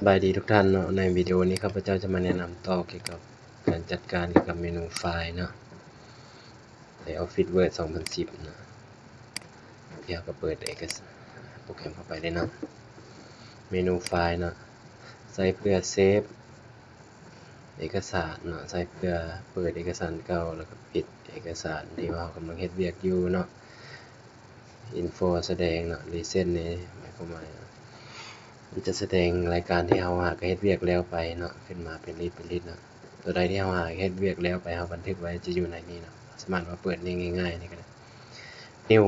ສະບາຍດີທຸກທ່ານເນາະ, ໃນວິດີໂອນີ້ຂ້າພະເຈົ້າຈະມາແນະນຳຕໍ່ກ່ຽວກັບການຈັດການກ່ຽວກັບເມນູໄຟລ໌ເນາະ ໃນ Office Word ສອງພັນສິບເນາະ. ດຽວເຮົາກໍເປີດເອກະສານ ໂປຣແກຣມເຂົ້າໄປເລີຍເນາະ. ເມນູໄຟລ໌ເນາະ ໃຊ້ເພື່ອເຊບເອກະສານເນາະ, ໃຊ້ເພື່ອເປີດເອກະສານເກົ່າ ແລ້ວກໍປິດເອກະສານທີ່ວ່າເຮົາກຳລັງເຮັດວຽກຢູ່ເນາະ. ອິນໂຟສະແດງເນາະ, ຣີເຊັນນີ້ໝາຍຄວາມວ່າ ມັນຈະສະແດງລາຍການທີ່ເຮົາຫາກະເຮັດວຽກແລ້ວໄປເນາະ ຂຶ້ນມາເປັນລິດເປັນລິດເນາະ. ຕົວໃດທີ່ເຮົາຫາກະເຮັດວຽກແລ້ວໄປ ເຮົາບັນທຶກໄວ້ຈະຢູ່ໃນນີ້ເນາະ, ສາມາດມາເປີດນີ້ງ່າຍໆນີ້ກໍໄດ້. New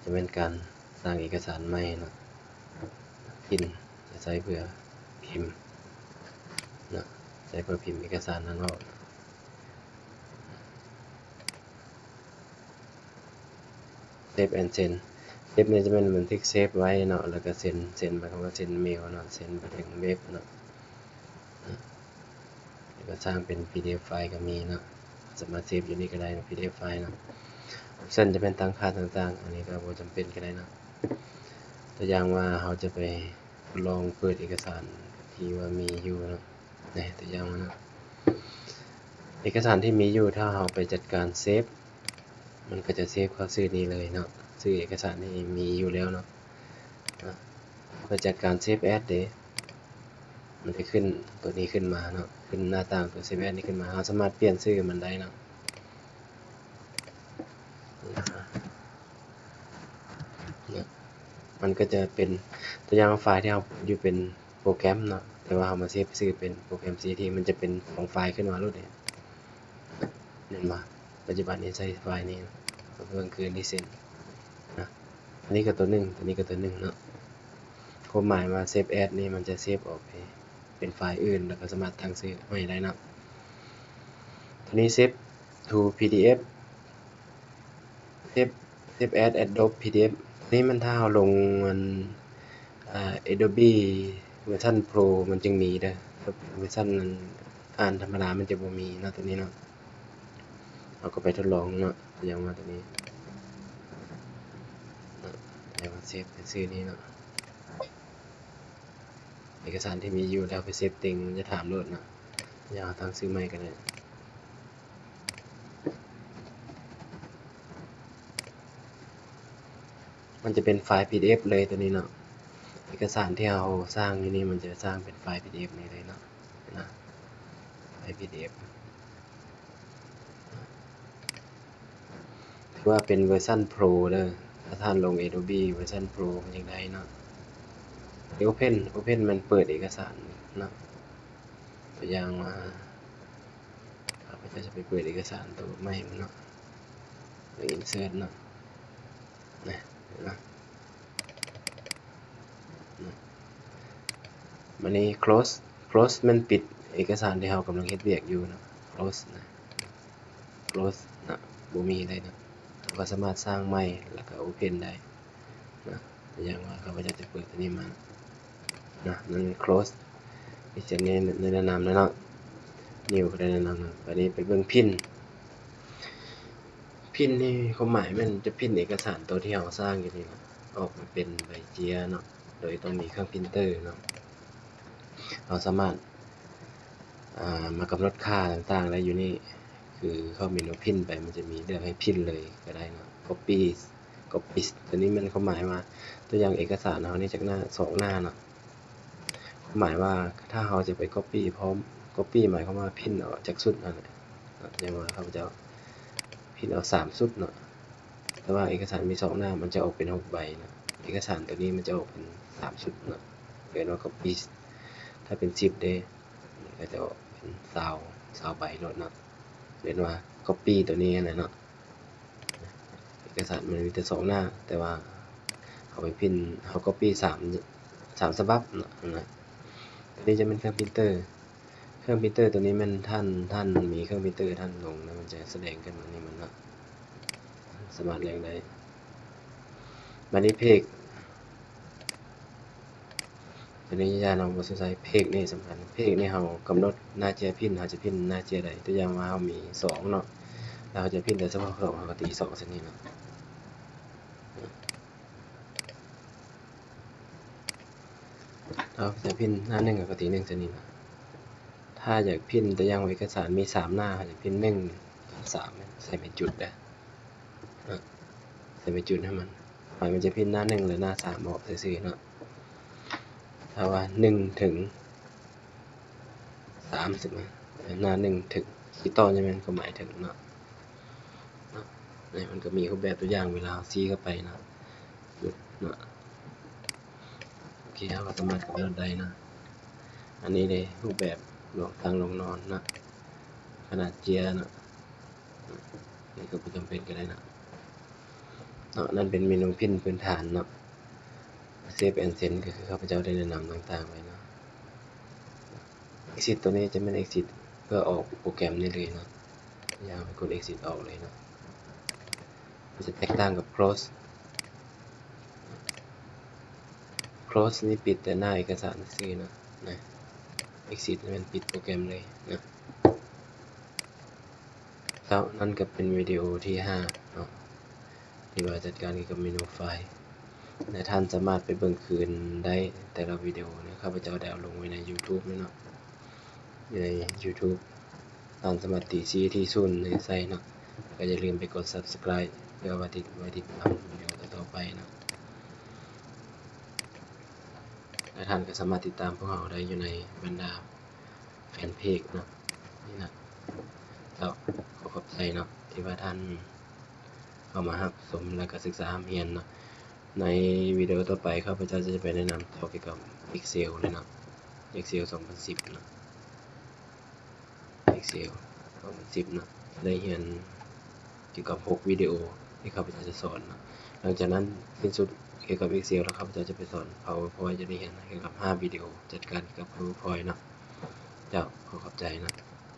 ຈະແມ່ນການສ້າງເອກະສານໃໝ່ເນາະ. Print ຈະໃຊ້ເພື່ອພິມເນາະ, ໃຊ້ເພື່ອພິມເອກະສານນັ້ນອອກ. Save and send, save ນີ້ຈະແມ່ນບັນທຶກເຊບໄວ້ເນາະ ແລ້ວກໍ send, send ໝາຍຄວາມວ່າ send mail ເນາະ, send ໄປເຖິງເວັບເນາະ, ແລ້ວກໍສ້າງເປັນ PDF ໄຟລ໌ກໍມີເນາະ, ສາມາດເຊບຢູ່ນີ້ກໍໄດ້ເນາະ PDF ໄຟລ໌ເນາະ. Option ຈະແມ່ນຕັ້ງຄ່າຕ່າງໆ, ອັນນີ້ກໍບໍ່ຈຳເປັນກໍໄດ້ເນາະ. ຕົວຢ່າງວ່າເຮົາຈະໄປ ທົດລອງເປີດເອກະສານທີ່ວ່າມີຢູ່ເນາະ, ນີ້ ຕົວຢ່າງວ່າເນາະ ເອກະສານທີ່ມີຢູ່ ຖ້າເຮົາໄປຈັດການເຊບ ມັນກໍຈະເຊບເຂົ້າຊື່ນີ້ເລີຍເນາະ, ຊື່ເອກະສານທີ່ມີຢູ່ແລ້ວເນາະ. ເພື່ອຈັດການ Save As ເດ ມັນຈະຂຶ້ນຕົວນີ້ຂຶ້ນມາເນາະ, ຂຶ້ນໜ້າຕ່າງຕົວ Save As ນີ້ຂຶ້ນມາ, ເຮົາສາມາດປ່ຽນຊື່ມັນໄດ້ເນາະ. ມັນກໍຈະເປັນຕົວຢ່າງໄຟລ໌ທີ່ເຮົາຢູ່ເປັນໂປຣແກຣມເນາະ, ແຕ່ວ່າເຮົາມາເຊບຊື່ເປັນໂປຣແກຣມ CST ມັນຈະເປັນສອງໄຟລ໌ຂຶ້ນມາໂລດເດ. ເຫັນບໍ່? ປັດຈຸບັນນີ້ໃຊ້ໄຟລ໌ນີ້ ເບິ່ງຄື Recent ນະ, ອັນນີ້ກໍຕົວໜຶ່ງ ຕົວນີ້ກໍຕົວໜຶ່ງເນາະ. ຄວາມໝາຍວ່າ Save As ນີ້ມັນຈະເຊບອອກໄປເປັນໄຟລ໌ອື່ນ ແລ້ວກໍສາມາດຕັ້ງຊື່ໃໝ່ໄດ້ເນາະ. ຕົວນີ້ Save to PDF, Save, Save As Adobe PDF ນີ້ມັນຖ້າເຮົາລົງອັນ ອ່າ Adobe ເວີຊັນ Pro ມັນຈຶ່ງມີເດີ, ເວີຊັນອັນອ່ານທຳມະດາມັນຈະບໍ່ມີເນາະ ຕົວນີ້ເນາະ. ເຮົາກໍໄປທົດລອງເນາະ, ຕົວຢ່າງວ່າຕົວນີ້ເນາະ, ຕົວຢ່າງວ່າເຊບໃນຊື່ນີ້ເນາະ, ເອກະສານທີ່ມີຢູ່ແລ້ວໄປເຊບເຕັງ ມັນຈະຖາມໂລດເນາະ, ຢ່າງເຮົາຕັ້ງຊື່ໃໝ່ກໍໄດ້. ມັນຈະເປັນໄຟລ໌ PDF ເລີຍຕົວນີ້ເນາະ, ເອກະສານທີ່ເຮົາສ້າງຢູ່ນີ້ ມັນຈະສ້າງເປັນໄຟລ໌ PDF ນີ້ເລີຍເນາະ, ນະ ໄຟລ໌ PDF ຖືວ່າເປັນເວີຊັນ Pro ເດີ, ຖ້າທ່ານລົງ Adobe ເວີຊັນ Pro ມັນຈັ່ງໄດ້ເນາະ. Open, Open ແມ່ນເປີດເອກະສານເນາະ, ຕົວຢ່າງວ່າ ຂ້າພະເຈົ້າຈະໄປເປີດເອກະສານໂຕໃໝ່ມັນເນາະ, ໄປ Insert ເນາະ, ນະ ເຫັນບໍ່? ນະ ບາດນີ້ Close, Close ແມ່ນປິດເອກະສານທີ່ເຮົາກຳລັງເຮັດວຽກຢູ່ເນາະ, Close ນະ, Close ນະ, ບໍ່ມີໄດ້ເນາະ. ເຮົາກໍສາມາດສ້າງໃໝ່ ແລ້ວກໍ Open ໄດ້ເນາະ. ຢ່າງວ່າຂ້າພະເຈົ້າຈະເປີດຕົວນີ້ມານະ, ມັນ Close ມີແຕ່ແນະນຳແລ້ວເນາະ, New ກໍໄດ້ແນະນຳແລ້ວ. ບາດນີ້ໄປເບິ່ງ Print, Print ນີ້ຄວາມໝາຍແມ່ນຈະ Print ເອກະສານໂຕທີ່ເຮົາສ້າງຢູ່ນີ້ນະ ອອກມາເປັນໃບເຈ້ຍເນາະ, ໂດຍຕ້ອງມີເຄື່ອງ Printer ເນາະ. ເຮົາສາມາດ ອ່າ ມາກຳນົດຄ່າຕ່າງໆໄດ້ຢູ່ນີ້, ຄືເຂົ້າເມນູ Print ໄປ ມັນຈະມີເລືອກໃຫ້ Print ເລີຍກໍໄດ້ເນາະ, Copy, Copy ຕົວນີ້ແມ່ນຄວາມໝາຍວ່າ ຕົວຢ່າງເອກະສານເຮົານີ້ຈັກໜ້າ ສອງໜ້າເນາະ, ຄວາມໝາຍວ່າຖ້າເຮົາຈະໄປ Copy ພ້ອມ, Copy ໝາຍຄວາມວ່າ Print ເອົາຈັກຊຸດນັ້ນແຫຼະ, ຢ່າງວ່າຂ້າພະເຈົ້າ Print ເອົາສາມຊຸດເນາະ, ແຕ່ວ່າເອກະສານມີສອງໜ້າ ມັນຈະອອກເປັນຫົກໃບເນາະ, ເອກະສານຕົວນີ້ມັນຈະອອກເປັນສາມຊຸດເນາະ, ເອີ້ນວ່າ Copy. ຖ້າເປັນສິບເດ້ ມັນກໍຈະອອກເປັນຊາວ ຊາວໃບໂລດເນາະ, ເອີ້ນວ່າ Copy ຕົວນີ້ຫັ້ນແຫຼະເນາະ. ເອກະສານມັນມີແຕ່ສອງໜ້າ ແຕ່ວ່າເຮົາໄປ Print ເຮົາ Copy ສາມ ສາມສະບັບເນາະ, ນະ. ຕົວນີ້ຈະແມ່ນເຄື່ອງ Printer, ເຄື່ອງ Printer ຕົວນີ້ແມ່ນທ່ານ ທ່ານມີເຄື່ອງ Printer ທ່ານລົງແລ້ວ ມັນຈະສະແດງຂຶ້ນມານີ້ມັນເນາະ, ສາມາດເລືອກໄດ້. ບາດນີ້ Page ຕົວນີ້ຢ່າເນາະ ບໍ່ສົນໃຈ. Page ນີ້ສຳຄັນ, Page ນີ້ເຮົາກຳນົດໜ້າເຈ້ຍ Print ເຮົາຈະ Print ໜ້າເຈ້ຍໃດ, ຕົວຢ່າງວ່າເຮົາມີສອງເນາະ, ແລ້ວເຮົາຈະ Print ໄດ້ສະເພາະສອງ ເຮົາກໍຕີສອງໃສ່ນີ້ເນາະ. ເຮົາຈະພິມໜ້າໜຶ່ງ ແລ້ວກໍຕິໜຶ່ງໃສ່ນີ້ນະ. ຖ້າຢາກພິມຕົວຢ່າງເອກະສານມີສາມໜ້າ ເຮົາຈະພິມໜຶ່ງ ສາມ ໃສ່ເປັນຈຸດເດີ ໃສ່ເປັນຈຸດໃຫ້ມັນ ມັນຈະພິມໜ້າໜຶ່ງ ແລະ ໜ້າສາມອອກຊື່ໆເນາະ. ຖ້າວ່າໜຶ່ງເຖິງ ສາມສິບ ໜ້າໜຶ່ງເຖິງ ທີ່ຕໍ່ນີ້ແມ່ນຄວາມໝາຍເຖິງເນາະ. ເນາະ ນີ້ມັນກໍມີຮູບແບບຕົວຢ່າງເວລາເຮົາຊີ້ເຂົ້າໄປເນາະ ຈຸດເນາະ. ໂອເຄ ເຮົາກໍສາມາດກຳນົດໄດ້ເນາະ. ອັນນີ້ເດ້ ຮູບແບບລວງຕັ້ງລວງນອນເນາະ ຂະໜາດເຈ້ຍເນາະ. ນີ້ກໍບໍ່ຈຳເປັນກໍໄດ້ເນາະ. ເນາະ ນັ້ນເປັນເມນູພິມພື້ນຖານເນາະ. Save and Send ກໍຄືຂ້າພະເຈົ້າໄດ້ແນະນຳຕ່າງໆໄວ້ເນາະ. Exit ຕົວນີ້ຈະແມ່ນ Exit ເພື່ອອອກໂປຣແກຣມນີ້ເລີຍເນາະ. ຢ່າງໄປກົດ Exit ອອກເລີຍເນາະ. ມັນຈະແຕກຕ່າງກັບ Close. Close ນີ້ປິດແຕ່ໜ້າເອກະສານຊື່ໆເນາະ. ນະ Exit ນີ້ແມ່ນປິດໂປຣແກຣມເລີຍເນາະ. ເຈົ້າ ນັ້ນກໍເປັນວິດີໂອທີຫ້າເນາະ ທີ່ວ່າຈັດການກ່ຽວກັບເມນູໄຟລ໌ ແລະ ທ່ານສາມາດໄປເບິ່ງຄືນໄດ້ ແຕ່ລະວິດີໂອນີ້ ຂ້າພະເຈົ້າໄດ້ເອົາລົງໄວ້ໃນ YouTube ເນາະ ຢູ່ໃນ YouTube. ທ່ານສາມາດຕີຊີທີສູນໃຫ້ໃສ່ເນາະ ແລ້ວກໍຢ່າລືມໄປກົດ Subscribe ເພື່ອໄວ້ຕິດ ໄວ້ຕິດຕາມວິດີໂອຕໍ່ໆໄປເນາະ. ແລະ ທ່ານກໍສາມາດຕິດຕາມພວກເຮົາໄດ້ຢູ່ໃນບັນດາ ແຟນເພຈເນາະ ນີ້ນະ. ເຈົ້າ ຂໍຂອບໃຈເນາະ ທີ່ວ່າທ່ານເຂົ້າມາຮັບຊົມ ແລະ ກໍສຶກສາຮ່ຳຮຽນເນາະ. ໃນວິດີໂອຕໍ່ໄປ ຂ້າພະເຈົ້າຈະໄປແນະນຳຕໍ່ກ່ຽວກັບ Excel ເລີຍເນາະ Excel ສອງພັນສິບເນາະ Excel ສອງພັນສິບເນາະ. ໄດ້ຮຽນກ່ຽວກັບຫົກວິດີໂອທີ່ຂ້າພະເຈົ້າຈະສອນເນາະ. ຫຼັງຈາກນັ້ນ ສິ້ນສຸດກ່ຽວກັບ Excel ແລ້ວ ຂ້າພະເຈົ້າຈະໄປສອນ PowerPoint ຈະໄດ້ຮຽນກ່ຽວກັບຫ້າວິດີໂອ ຈັດການກ່ຽວກັບ PowerPoint ເນາະ. ເຈົ້າ ຂໍຂອບໃຈເນາະ.